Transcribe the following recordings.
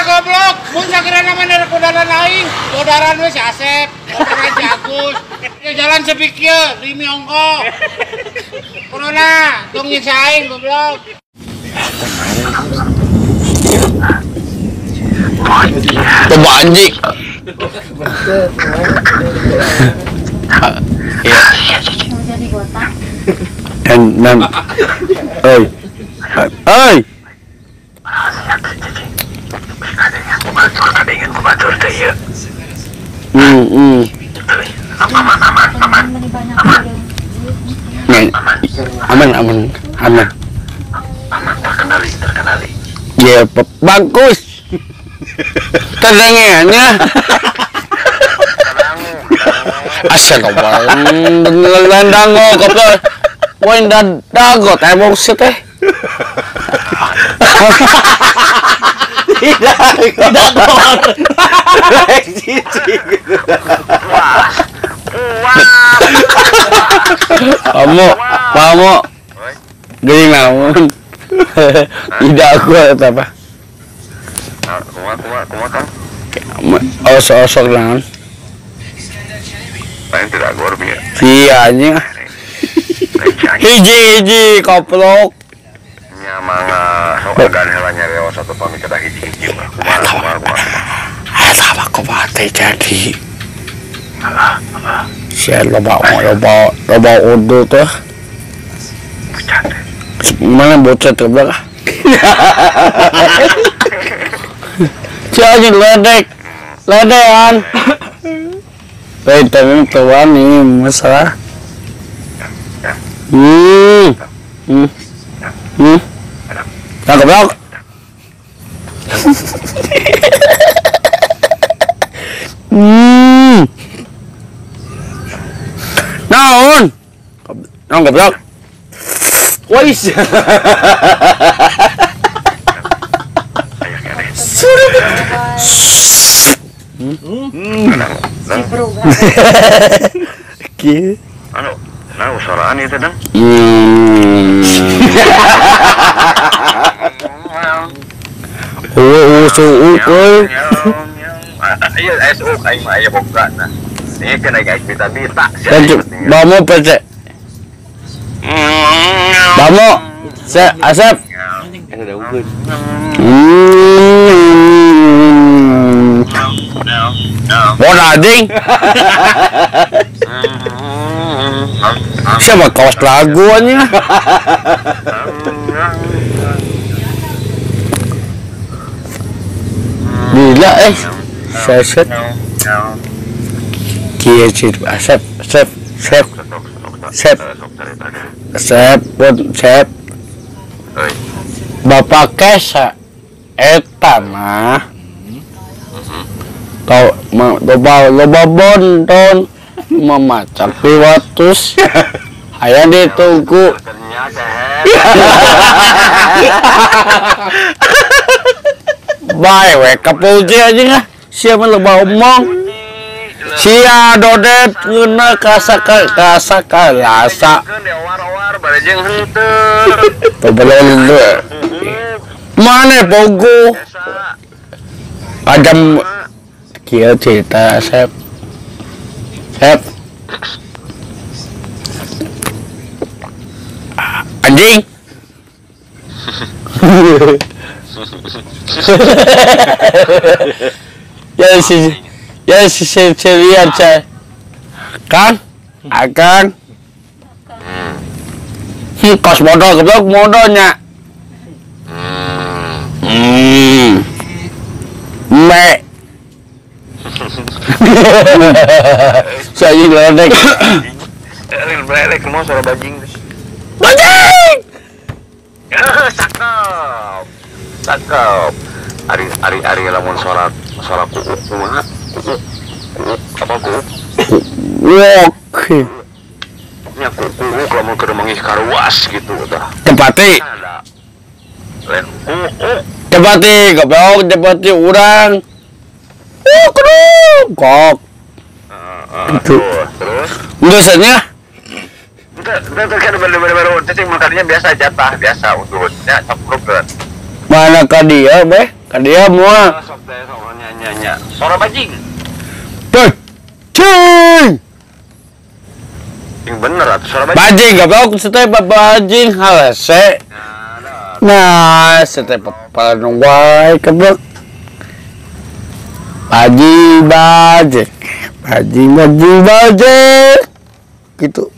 goblok. Mun sakirana mah rek bodaran aing, bodaran we si Asep, bodaran si Agus. Ya jalan sepi kieu, limi ongko. Corona, tong nyiksa aing goblok. Coba anjing. Iya. Dan oi. Oi. Aman aman aman. Aman terkenali terkenali. Ya bagus. Tenangnya. Asal beneran dango goblok. Poin dan dago tembok sih teh. Tidak tidak gor. Kamu, kamu, gini namun tidak aku atau apa? Kuma kan? Osok-osok naon? Lain tidak gor biar. Iya anjing. Hiji-hiji koplok. Nya mangga sok agan heula nyareo satu pamit kedah hiji-hiji mah. Kumaha kumaha kumaha. Eta mah kumaha teh jadi. Sia loba loba loba udu teh. Mana bocah teh goblok ah. Sia anjing ledek. Ledekan. Baik, tapi tua nih masalah. Nah, goblok. Naon? Naon goblok? Wais. Kieu. Anu, nah suaraan itu dang. Oh, suuk euy. Iya, suuk aing mah aya boga nah. Ini kena aing bita-bita. Bamu pece. Bamu, se Asep. Ada ugeun. Bon anjing. Siapa kaos lagu anjing? Gila eh. Seset. Kieu cir Asep, Sep, Sep. Sep. Sep, Sep. Bapak Kesa eta mah. Tau loba loba bonton memacak piwatus hayang ditunggu. Bae we kapuji anjing ah sia mah loba omong. Sia dodet ngeuna kasaka kasaka rasa. Mana pogo? Pajam kieu cerita Sep. Sep. Anjing. Ya si lihat saya. Kang, akang. Kos modal goblok modalnya. Me. Saya ledek. Ledek mau suara bajing. Bajing. Cakep. Cakep. Ari ari ari lamun suara suara kuuk kumaha? Kuuk. Kuuk apa kuuk? Oke. Nya kuuk lamun keur mangih karuas gitu tah. Tepati. Lain kuuk. Tepati goblok, tepati urang. Oh, kudu kok. Terus? Biasanya? Itu kan baru-baru cacing makannya biasa jatah biasa untuk ya campurkeun. Mana ka dia beh? Ka dia moal. Sok teh sok nya. Sora bajing. Bajing. Yang bener atuh sora bajing. Bajing goblok teh bajing halese. Nah, teh papalan wae goblok. Bajing bajing. Bajing bajing bajing. Gitu.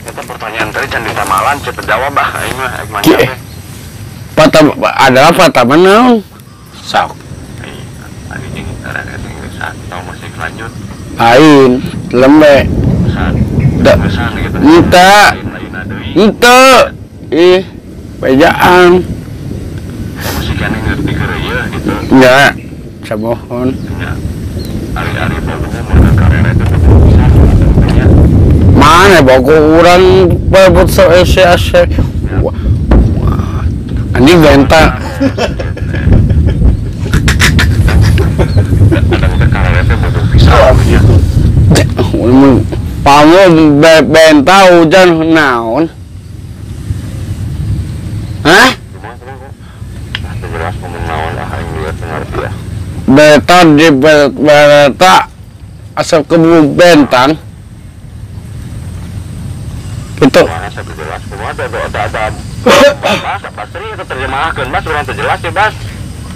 Eta pertanyaan tadi can ditamalan cepet jawab bah aing mah aing mah teh. Patah adalah patah naon? Sok. Anjing ada atau masih lanjut? Lain, lembe. Ente. Ente. Ih, bejaan. Masih kan ngerti ieu gitu. Nya, samohon. Nya. Ari-ari bogoh mun karere teh bisa. Mana bogoh urang bebot so ese ase. Anjing benta. Pamu benta hujan naon? Hah? Beta di beta asal kebu bentang. Gitu.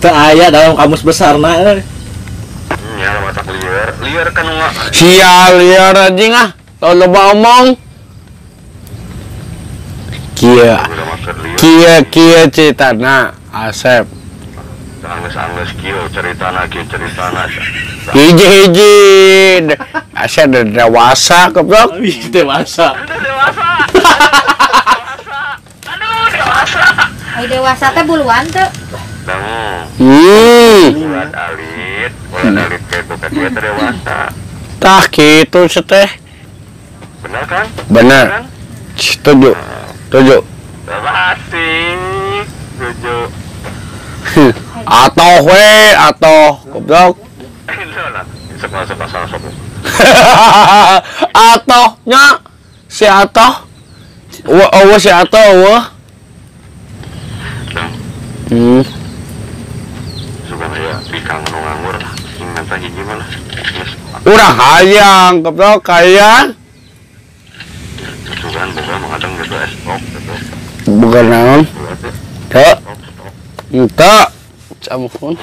Teu aya dalam kamus besar na euy. Nya matak lieur, lieur kan Sia lieur anjing ah, loba omong. Kieu. Kieu kieu ceritana Asep. Anggeus-anggeus kieu ceritana kieu ceritana. Hiji-hiji. Asep dewasa goblok. Dewasa. Dewasa. Aduh, dewasa. Ai dewasa teh buluan teu? Ulat alit, ulat alit kayak bukan dia dewasa. Tah gitu seteh. Benar kan? Benar. Kan? Setuju. Setuju. Asik. Setuju. Atau we atau goblok. Atau nya si atau. Wa si atau wa. Urang hayang goblok hayang. Bukan naon. Teu. Henteu. Camuhun.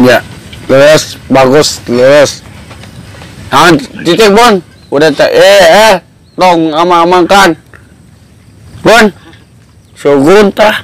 Ya, leres bagus, leres. Nah, titik Bon. Udah tong ama-amangkan. Bon. Sugun tah.